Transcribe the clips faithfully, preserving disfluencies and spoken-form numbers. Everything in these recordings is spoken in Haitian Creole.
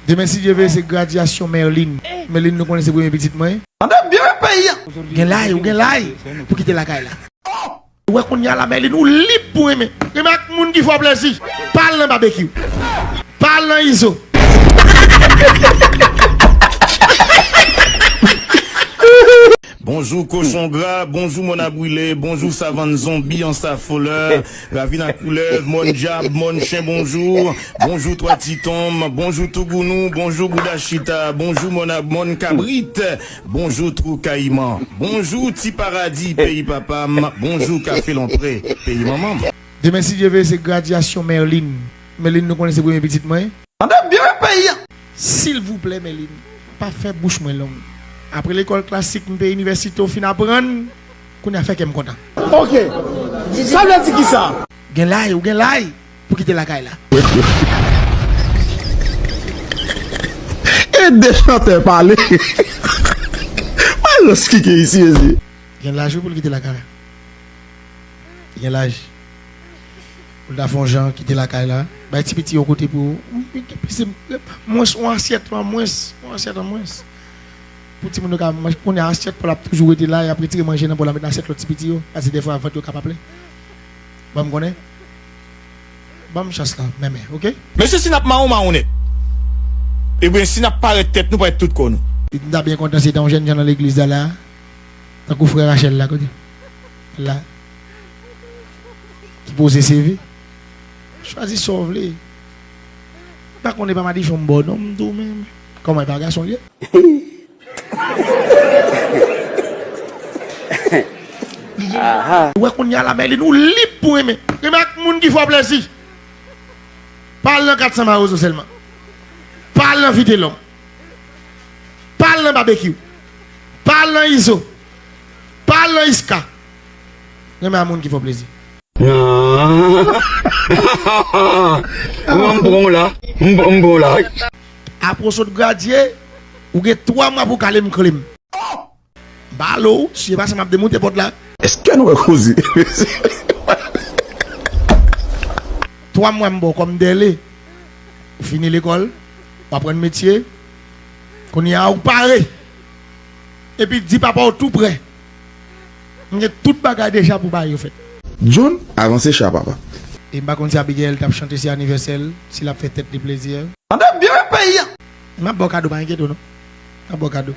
Demen, si Dye vle, se gradyasyon Merline. Merline, nou konnen se premye pitit mwen. Tande byen, peyi a. Gen lay, ou gen lay pou kite lakay la. Ou wè kounye a la, Merline, ou lib pou renmen. Renmen ak moun ki fè w plezi. Pa al nan babekyou. Pa al nan izo. Bonjou kochon gra, bonjou mòn a brile, bonjou savann zonbi an sa folè, ravin a koulèv, mòn dyab, mòn chen, bonjou, bonjou twa ti tonm, bonjou tougounou, bonjou bouda chita, bonjou mòn a, mòn kabrit, bonjou twou kayiman, bonjou ti paradi peyi papa m, bonjou kafe lonpre peyi manman m. Demen, si Dye vle, se gradyasyon Merline. Merline, nou konnen se premye pitit mwen. Tande byen, peyi a. Silvouplè, Merline, pa fè bouch mwen long. Apre lekòl klasik, m te inivèsite, w fin aprann, kounye a fè kè m kontan. Ok. Sa vle di kisa? Gen lay, ou gen lay pou kite lakay la. E de chantè pale. Mwen lòs kike isi, mezye. Gen laj wi pou l kite lakay la. Gen laj. Pou l ta fè yon jan kite lakay la. Bay ti piti yo kote pou yo. Mwens, yon asyèt an mwens. Yon asyèt an mwens. Pou timoun yo ka manje. Kounye a asyèt pa l ap toujou rete la, y ap retire manje nan bò l ap met nan asyèt lòt ti piti yo. Paske dèfwa vant yo ka pa plen. Ban m konnen. Ban m chans la, menmen, oke? Mesye, si n ap mawon, mawon nèt. Ebyen, si n ap parèt tèt nou, parèt tout kò nou. M ta byen kontan si te yon jèn jan nan legliz la, la. Tankou frè Rachel la, kote? La. Ki poze seve. Chwazi sa w vle. M pa konnen pa madichon m ba w non, m di w menm. Kòman e pa gason l ye? Ou wè kounye a la, Merline, ou lib pou renmen. Renmen ak moun ki fè w plezi. Pa al nan kat san mawozo sèlman. Pa al nan Vitelòm. Pa al nan babekyou. Pa al nan izo. Pa al nan iska. Renmen a moun ki fè w plezi. Ah. M pran w la. M, m pran w la. Apre w sot gradye, ou gen twa mwa pou w kale m kle m. M pa ale w, si e pa sa m ap demoute pòt la. Èske nou wè koze? Twa mwa m ba w kòm dèle. Ou fini lekòl, w aprann metye. Kounye a ou pare. Epi di papa w tou prè. M gen tout bagay deja pou bagay yo fèt. John, avanse cha papa. E m pa konn si Abigail t ap chante se anivèsè l, si l ap fè tèt li plezi. Tande byen peyi a. M ap ba w kado, pa enkyete w non. M ap ba w kado.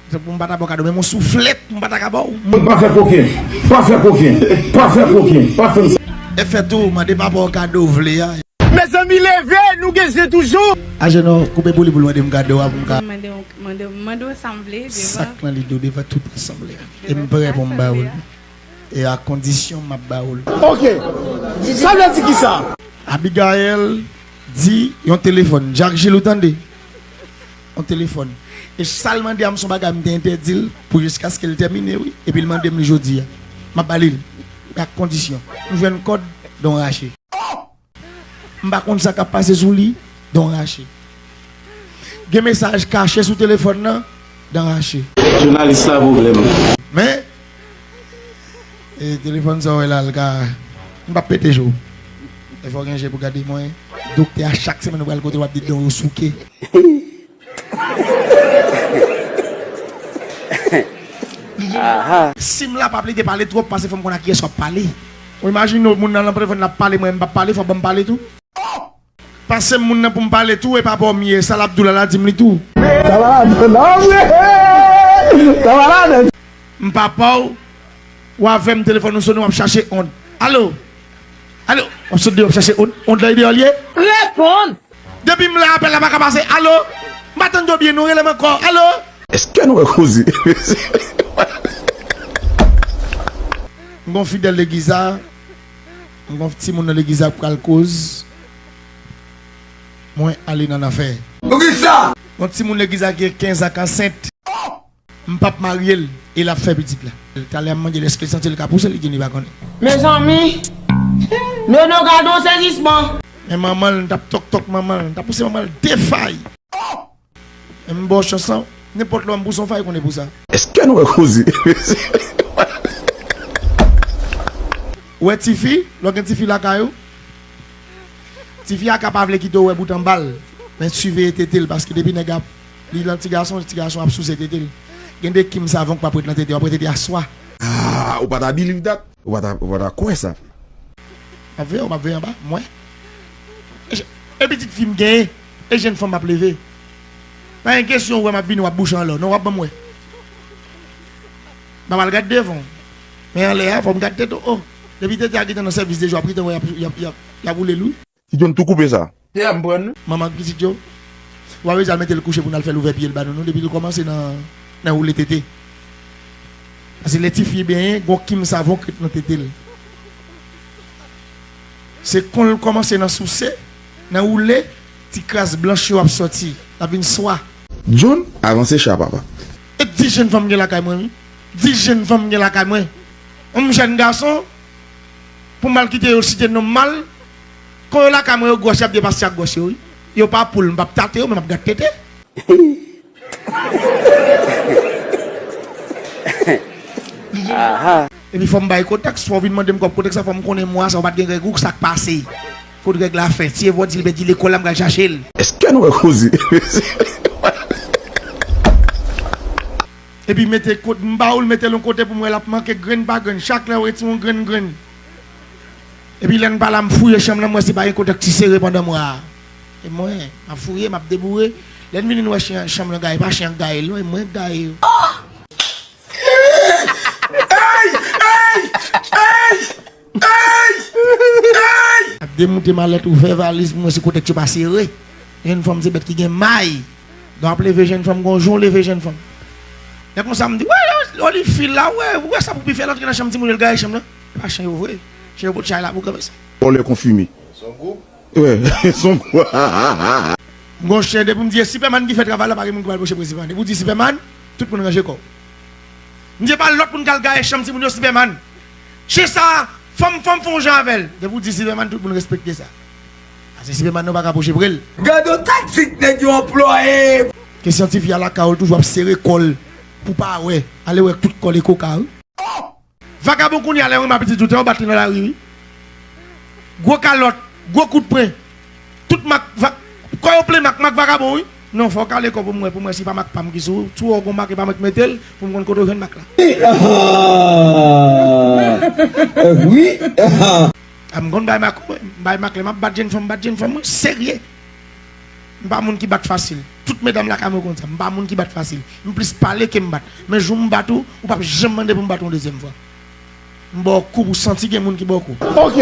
Se pou m pa ta ba w kado, men yon souflèt, m pa ta ka ba w. Pa fè koken, pa fè koken, pa fè koken, pa fè m sa. E fè tou, mande papa w kado w vle a. Mezanmi, leve, nou gen zen toujou. Ajenou, koupe pou li pou l mande m kado a pou m ka. Mande w, mande w, mande w sa m vle devan. Sa k nan lide w devan tout asanble a. E m prè pou m ba w l. E a kondisyon m ap ba w l. Ok. Sa vle di kisa? Abigail di yon telefòn. Jack Gilles, ou tande? Yon telefòn. E sa l mande a m se yon bagay m te entèdi l pou jiskaske l tèmine, wi. Epi l mande m li jodi a. M ap ba li l. Men ak kondisyon. M jwenn kòd, don rache. M pa konn sa k ap pase sou li, don rache. Gen mesaj kache sou telefòn nan, dan rache. Jounalis la pwoblèm. Men, e, telefòn sa w wè la, l ka, m p ap pete je w. E fò w gen je pou gade mwen. Doktè a, chak semèn ou pral kote l, w ap di don yo souke. Si m la p ap lide pale twòp, pase fò m konn ak kiyès w ap pale. Ou imajine w, moun nan nan telefòn l ap pale, mwen m p ap pale, fò ban m pale tou. Pase m moun nan pou m pale tou, e pa pa w m ye, sa l ap di w la, la di m li tou. Sa va ladan, non, vre. Sa va ladan. M pa pa w, w avè m, telefòn ou sone, w ap chache ond. Alo? Alo? W ap sot deyò, w ap chache ond, ond la e deyò l ye? Reponn! Depi m la, apèl la pa ka pase. Alo? M pa tande w byen non, rele m ankò. Alo? Èske nou wè koze? M gon fidèl legliz la, m gon timoun nan legliz la k pral koz mwen ale nan lanfè. Poukisa? Gon timoun legliz la gen kenz ak ansent. M p ap marye l e l ap fè pitit la. Talè a m mande l èske l santi l ka pouse, li di li pa konnen. Mezanmi, Nono gade yon sezisman. Men manman l, m t ap tòk tòk manman l, m t ap pouse manman l de fay. Men m ba w chans lan, nenpòt lè w a m pouse yon fay, konnen pou sa. Èske nou wè koze? Ou wè tifi, lè w gen tifi lakay ou, tifi a ka pa vle kite w wè bout anba l. Men siveye tete l, paske depi nèg ap, li lan ti gason, ti gason ap souse tete l. Gen de Kim Savon k p ap ret lan tete, w ap ret tete a swa. Ah, ou pa ta believe that? Ou pa ta, ou pa ta kwè sa? M ap veye w, m ap veye anba, mwen. E je-, e pitit fi m genyen, e jenn fanm m ap leve. Pa gen kesyon ou wè m ap vini, w ap bouche anlè w. Non, w ap ban m wè. M ap al gad devan w. Men anlè a, fò m gad tete w. Oh, depi tete a gentan nan sèvis deja, w ap gentan wè y ap, y ap, y ap, y ap woule l, wi. Ti John tou koupe sa. Tè m pran nou. Manman ak pitit yo. Ou pa bezwen al mete l kouche pou n al fè l ouvè pye l ba nou, non, depi l kòmanse nan, nan woule tete. Paske lè tifi benyen, gon Kim Savon k ret nan tete l. Se kon l kòmanse nan souse, nan woule, ti kras blanch yo ap sòti. L ap vin swa. John, avanse cha, papa. E di jenn fanm gen lakay mwen, wi. Di jenn fanm gen lakay mwen. Yon jèn gason, pou m al kite yo site non m mal. Kon yo lakay mwen, yo gwòs, y ap depase ak gwòs yo, wi. Yo pa poul, m p ap tate yo, men m ap gad tete. Aha. Epi fò m bay kontèks, fò w vin mande m kòb kontèks la, fò m konnen mwa sa, ou pa t gen règ ou, sa k pase. Kot règ la fè? Ti Evò di l pèdi lekòl la, m pral chache l. Èske nou wè koze? Epi mete kot, m ba ou l, mete l yon kote pou m wè l ap manke grenn pa grenn. Chak lè w retire yon grenn, grenn. Epi lè n pa la, m fouye chanm nan, m wè si pa gen kote k ti sere pandan mwa a. E mwen, m ap fouye, m ap deboure. Lè n vini, n wè chen, chanm nan gaye, pa chen an k gaye l, non, e mwen k gaye yo. Ey! Ey! Ey! Ey! Ey! Ap demoute malèt, ouvè valiz pou mwen, se kote k yo pa sere. Jenn fanm se bèt ki gen may. Donk ap leve jenn fanm, gon jan w leve jenn fanm. Lè konsa m di, wè, oli fil la, wè, wè sa pou pi fè, l antre nan chanm timoun yo, l gaye chanm nan. Pa chen yo vre. Chen yo pot chay la pou kanpe sa. Vòlè konfime. Son gwoup. Wè, son gwoup. Gon chen, depi m di e Sipèman ki fè travay la, pa gen moun ki pral pwoche prensipal. Depi w di Sipèman, tout moun ranje kò w. M di e pa lòt moun k al gaye chanm timoun yo, Sipèman. Chen sa, fò m, fò m fè yon jan avè l. Depi w di Sipèman, tout moun respekte sa. Paske Sipèman nan pa ka pwoche pre l. Gade yon taktik nèg yo anplwaye. Kesyon tifi a lakay ou, l toujou ap sere kò l pou pa wè. Ale wè tout kò l e koka, wi. Vagabon kounye a lè renmen pitit ou, te w bat li nan lari, wi. Gwo kalòt, gwo kout pwen. Tout mak, va-, kò yo plen mak, mak vagabon, wi. Non, fò w kale kò pou m wè, pou m wè si pa mak pa m ki sou ou. Si w wè w gon mak, e pa mwen k mete l, pou m konn kote w jwenn mak la. Ah, wi. Ah, m konn bay mak, wi. M bay mak lè m ap bat jenn fanm, m bat jenn fanm, wi. Serye. M pa moun ki bat fasil. Tout medam lakay mwen konn sa. M pa moun ki bat fasil. M plis pale ke m bat. Men jou m bat ou, ou p ap janm mande pou m bat ou yon dezyèm fwa. M ba w kou pou w santi gen moun ki ba w kou. Ok.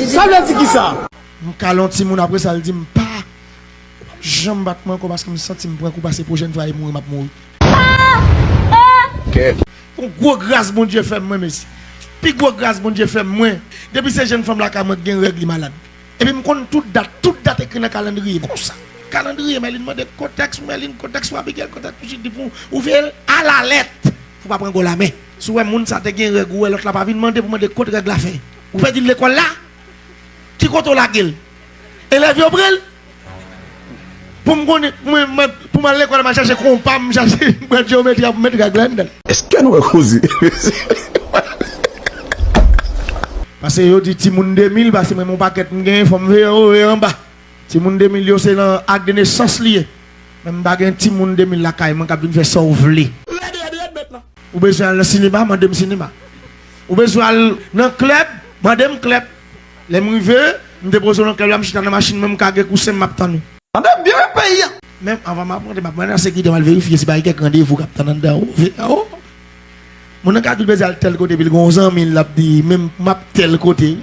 Sa vle di kisa? M kale yon timoun, apre sa, l di m pa. Ou p ap janm bat mwen ankò paske m santi m pran kou, paske pwochèn fwa e mouri m ap mouri. Ok. Yon gwo gras Bondye fè m mwen, mesye. Pi gwo gras Bondye fè m mwen. Depi se jenn fanm lakay mwen ki gen règ, li malad. Epi m konn tout dat, tout dat ekri nan kalandriye konsa. Kalandriye, Mèlin mande kotèks pou Mèlin, kotèks pou Abigail, kotèks pou Chidi, pou ou veye l alalèt pou pa pran gòl a men. Si w wè moun sa te gen règ, ou wè lòt la pa vin mande pou mande kot règ la fè. Ou pèdi l lekòl la? Ki kote w lage l? Elèv yo pran l? Pou m konnen, pou mwen, mwen, pou m al lekòl, m al chache konpa, m chache, m pran jeyometri a pou m met règ la anndan l. Èske nou wè koze? Paske yo di timoun de mil, paske mwen, yon pakèt m genyen, fò m veye anwo, veye anba. Timoun de mil yo, se nan ak de nesans li ye. Men m pa gen timoun de mil lakay mwen k ap vin fè sa w vle. Rèd, rèd, rèd, bèt la. Ou bezwen al nan sinema, mande m sinema. Ou bezwen al nan klèb, mande m klèb. Lè m rive, m depoze w nan klèb la, m chita nan machin mwen, m kage kousen, m ap tann ou. Tande byen, peyi a. Menm anvan m ap rantre, m ap mande sekirite m al verifye si pa gen kèk randevou k ap tann anndan, ou veye anwo. Moun nan ka di l bezwen al tèl kote, epi l gen yon zanmi l, l ap di, men m ap tèl kote.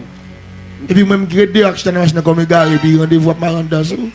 Epi mwen, m ki ret deyò ak chita nan machin nan kòm egare, epi randevou ap mare anndan sou.